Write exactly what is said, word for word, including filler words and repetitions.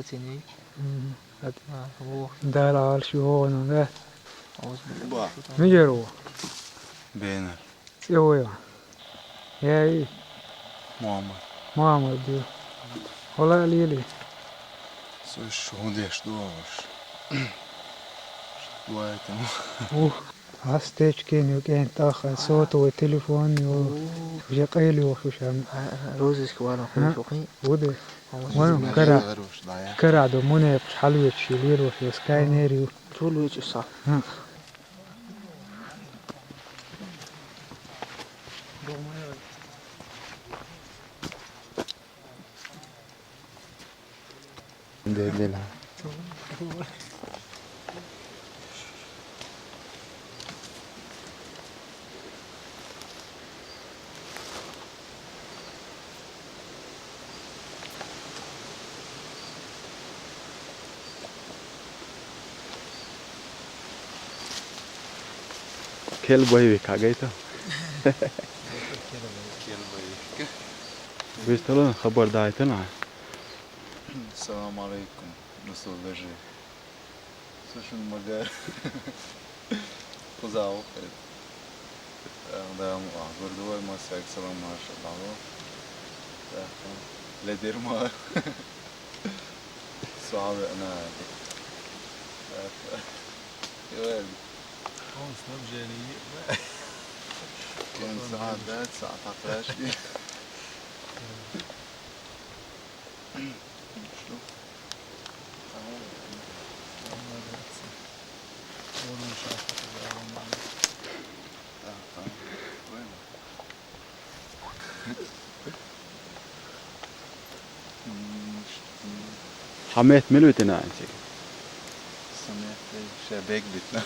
Циней. Мгм. А, во. Дала алш вогӀун, да? Оз ба. Мегер ву? Бенар. ЦӀи вуй ва? Яй. Муаммар. Муаммар ди. Вала лили. Со шугӀу деш дугӀаш. Дуайтам. Ух. Астечкин юкӀен тӀаха сотовый телефон ю. Уже къайли вахушам. Розыск вала хушухи. Вуде. Ван кара. Кара до муне хьалвечи лир вахи скайнер ю. Чул вечи са. Дедела. Кел боевик агайта. Кел боевик. Вистала хабар дайтана. Салам алейкум. Расул Бежи. Слушай, мага. Кузау. Да, гордовой масяк салам, машаллах. Так, лидер ма. Суал, ана. Так. Йой. Он снабжение. Кун саат, да, саат покрашки. Хамет милуйтина антик. Самет шебек битна.